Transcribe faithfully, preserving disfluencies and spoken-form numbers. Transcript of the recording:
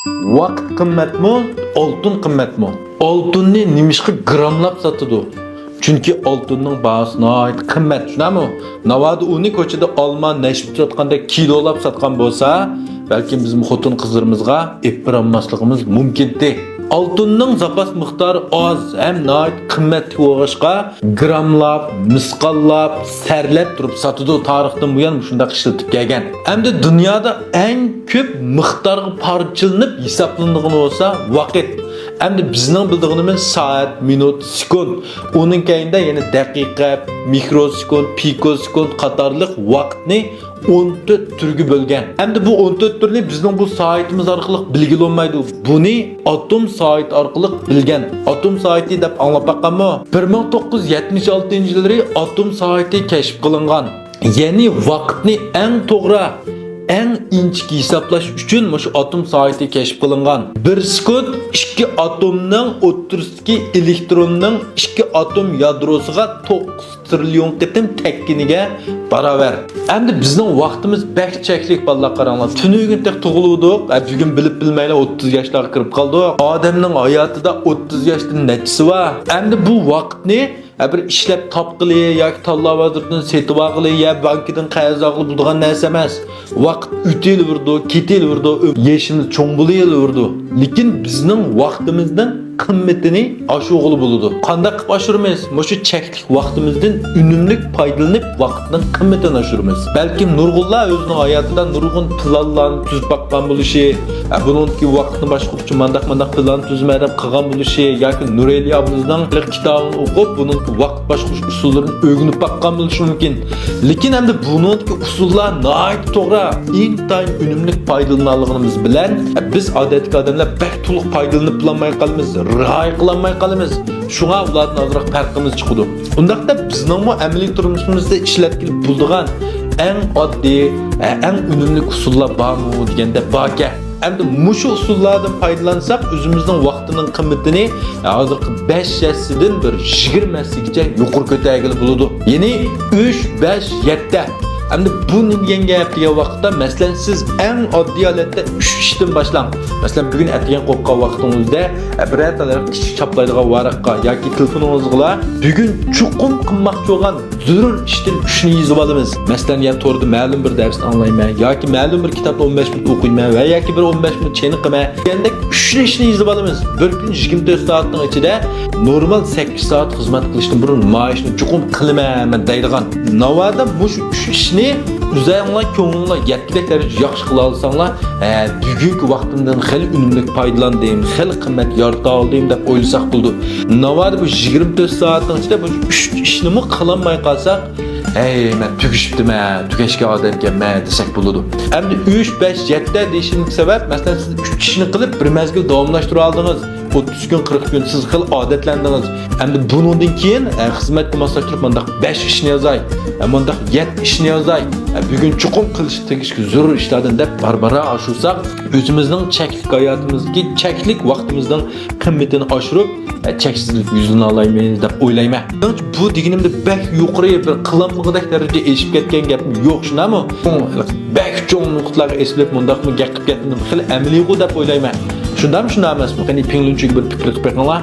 ۋاقىت قىممەتمۇ، ئالتۇن قىممەتمۇ؟ ئالتۇننى نېمىشقا گراملاپ ساتىدۇ؟ چۈنكى ئالتۇننىڭ باھاسى ناھايىتى قىممەت، شۇنداقمۇ؟ ناۋادا ئۇنى كوچىدا ئالما، نەشپۈت ساتقاندەك كىلولاپ ساتقان بولسا، بەلكىم بىزمۇ خوتۇن-قىزلىرىمىزغا ئېلىپ بېرالماسلىقىمىز مۇمكىنتى. ئالتۇننىڭ زاپاس مىقدارى ئاز ھەم ناھايىتى قىممەتلىك بولغاچقا، گراملاپ، مىسقاللاپ، سەرلەپ تۇرۇپ ساتىدۇ. تارىختىن بۇيان مۇشۇنداق ئىشلىتىپ كەلگەن. ئەمدى دۇنيادا ئەڭ كۆپ مىقدارغا پارچىلىنىپ ھېسابلىنىدىغىنى بولسا ۋاقىت. ئەمدى بىزنىڭ بىلىدىغىنىمىز سائەت، مىنۇت، سېكۇنت. ئۇنىڭ كەينىدە يەنە دەقىقە، مىكروسېكۇنت، پىكوسېكۇنت قاتارلىق ۋاقىتنى ئون تۆت تۈرگە بۆلگەن. ئەمدى بۇ ئون تۆت تۈرنى بىزنىڭ بۇ سائىتىمىز ئارقىلىق بىلگىلى بولمايدۇ. بۇنى ئاتوم سائىتى ئارقىلىق بىلگەن. ئاتوم سائىتى دەپ ئاڭلاپ باققانمۇ؟ بىر مىڭ توققۇز يۈز يەتمىش ئالتىنچى يىللىرى ئاتوم سائىتى كەشىپ قىلىنغان. يەنى ۋاقىتنى ئەڭ توغرا، ئەڭ ئىنچىكە ھېسابلاش ئۈچۈن مۇشۇ ئاتوم سائىتى كەشىپ قىلىنغان. بىر سېكۇنت ئىككى ئاتومنىڭ ئوتتۇرىسىدىكى ئېلېكتروننىڭ ئىككى ئاتوم يادروسىغا توققۇز تىرىليون قېتىم تەگكىنىگە باراۋەر. ئەمدى بىزنىڭ ۋاقتىمىز بەك چەكلىك، بالىلار، قاراڭلار. تۈنۈگۈن تېخى تۇغۇلۇۋىدۇق، ئە، بۈگۈن بىلىپ بىلمەيلا ئوتتۇز ياشلارغا كىرىپ قالدۇق. ئادەمنىڭ ھاياتىدا ئوتتۇز ياشتىن نەچچىسى بار؟ ئەمدى بۇ ۋاقىتنى ھە، بىر ئىشلەپ تاپقىلى ياكى تاللا بازىرىدىن سېتىۋالغىلى يا بانكىدىن قەرز ئالغىلى بولىدىغان نەرسە ئەمەس. ۋاقىت ئۆتۈۋېرىدۇ، كېتىۋېرىدۇ، يېشىمىز چوڭ بولۇۋېرىدۇ. لېكىن بىزنىڭ ۋاقتىمىزنىڭ قىممىتىنى ئاشۇرغىلى بولىدۇ. قانداق قىلىپ ئاشۇرىمىز؟ مۇشۇ چەكلىك ۋاقتىمىزدىن ئۈنۈملۈك پايدىلىنىپ، ۋاقىتنىڭ قىممىتىنى ئاشۇرىمىز. بەلكىم نۇرغۇنلار ئۆزىنىڭ ھاياتىدا نۇرغۇن پىلانلارنى تۈزۈپ باققان بولۇشى، ھە، بۇنىڭدىكى ۋاقىتنى باشقۇرغۇچە مانداق-مانداق پىلان تۈزىمەن دەپ قىلغان بولۇشى ياكى نۇرئەلى ئابلىزنىڭ كىتابىنى ئوقۇپ، بۇنىڭدىكى ۋاقىت باشقۇرۇش ئۇسۇللىرىنى ئۆگىنىپ باققان بولۇشى مۇمكىن. لېكىن ئەمدى بۇنىڭدىكى ئۇسۇللار ناھايىتى توغرا، ئىنتايىن ئۈنۈملۈك پايدىلىنالىغىنىمىز بىلەن، بىز ئادەتتىكى ئادەملەر بەك تولۇق پايدىلىنىپ بولالماي قالىمىز، رىئايە قىلالماي قالىمىز. شۇڭا ئۇلاردىن ئازراق پەرقىمىز چىقىدۇ. ئۇنداقتا بىزنىڭمۇ ئەمەلىي تۇرمۇشىمىزدا ئىشلەتكىلى بولىدىغان ئەڭ ئاددىي، ئەڭ ئۈنۈملۈك ئۇسۇللار بارمۇ دېگەندە باركەن. ئەمدى مۇشۇ ئۇسۇللاردىن پايدىلانساق، ئۆزىمىزنىڭ ۋاقتىنىڭ قىممىتىنى ھازىرقى بەش ھەسسىدىن بىر يىگىرمە ھەسسىگىچە يۇقىرى كۆتەرگىلى بولىدۇ. يەنى ئۈچ، بەش، يەتتە. ئەمدى بۇ نېمە دېگەن گەپ دېگەن ۋاقىتتا، مەسىلەن، سىز ئەڭ ئاددىي ھالەتتە ئۈچ ئىشتىن باشلاڭ. مەسىلەن، بۈگۈن ئەتىگەن قورققان ۋاقتىڭىزدا، ئە، بىرەر تالار كىچىك چاپلايدىغان ۋاراققا ياكى تېلېفونىڭىزغىلا بۈگۈن چوقۇم قىلماقچى بولغان زۆرۈر ئىشتىن ئۈچنى يېزىپ ئالىمىز. مەسىلەن، يەنە توردا مەلۇم بىر دەرسنى ئاڭلايمەن ياكى مەلۇم بىر كىتابنى ئون بەش مىنۇت ئوقۇيمەن ۋە ياكى بىر ئون بەش مىنۇت چېنىقىمەن دېگەندەك ئۈچنى ئىشنى يېزىپ ئالىمىز. بىر كۈن يىگىرمە تۆت سائەتنىڭ ئىچىدە نورمال سەككىز سائەت خىزمەت قىلىشتىن بۇرۇن ما ئىشنى چوقۇم قىلىمەن مەن دەيدىغان. ناۋادا مۇشۇ ئۈچ ئىشنى ئۆزەڭلار كۆڭلۈڭلار يەتكۈدەك دەرىجىدە ياخشى قىلالىساڭلار، ھە، بۈگۈنكى ۋاقتىمدىن خېلى ئۈنۈملۈك پايدىلاندىم، خېلى قىممەت يارىتالدىم دەپ ئويلىساق بولىدۇ. ناۋادا بۇ يىگىرمە تۆت سائەتنىڭ ئىچىدە بۇ ئۈچ ئىشنىمۇ قىلالماي قالساق، ھەي، مەن تۈگىشىپتىمەن، تۈگەشكەن ئادەمكەنمەن دېسەك بولىدۇ. ئەمدى ئۈچ، بەش، يەتتە دېيىشىمدىكى سەۋەب، مەسىلەن، سىز ئۈچ ئىشنى قىلىپ بىر مەزگىل داۋاملاشتۇرالدىڭىز. ئوتتۇز كۈن، قىرىق كۈن سىز خېلى ئادەتلەندىڭىز. ئەمدى بۇنىڭدىن كېيىن، ئە، خىزمەتكە ماسلاشتۇرۇپ مانداق بەش ئىشنى يازاي، ئە، مانداق يەتتە ئىشنى يازاي، ئە، بۈگۈن چوقۇم قىلىشقا تېگىشلىك زۆرۈر ئىشلاردىن دەپ بارا-بارا ئاشۇرساق، ئۆزىمىزنىڭ چەكلىك ھاياتىمىزدىكى چەكلىك ۋاقتىمىزنىڭ قىممىتىنى ئاشۇرۇپ، ئە، چەكسىزلىككە يۈزلىنالايمىز دەپ ئويلايمەن. مېنىڭچە بۇ دېگىنىمدە بەك يۇقىرى بىر قىلالمىغۇدەك دەرىجىدە ئېشىپ كەتكەن گەپمۇ يوق، شۇنداقمۇ؟ بەك چوڭ نۇقتىلارغا ئېسىلىپ مۇنداقمۇ گەپ قىلىپ كەتمىدىم، خېلى ئەمەلىيغۇ دەپ ئويلايمەن. شۇنداقمۇ، شۇنداق ئەمەسمۇ؟ قېنى، پىڭلۈنچۈگە بىر پىكىر قىلىپ بېقىڭلار.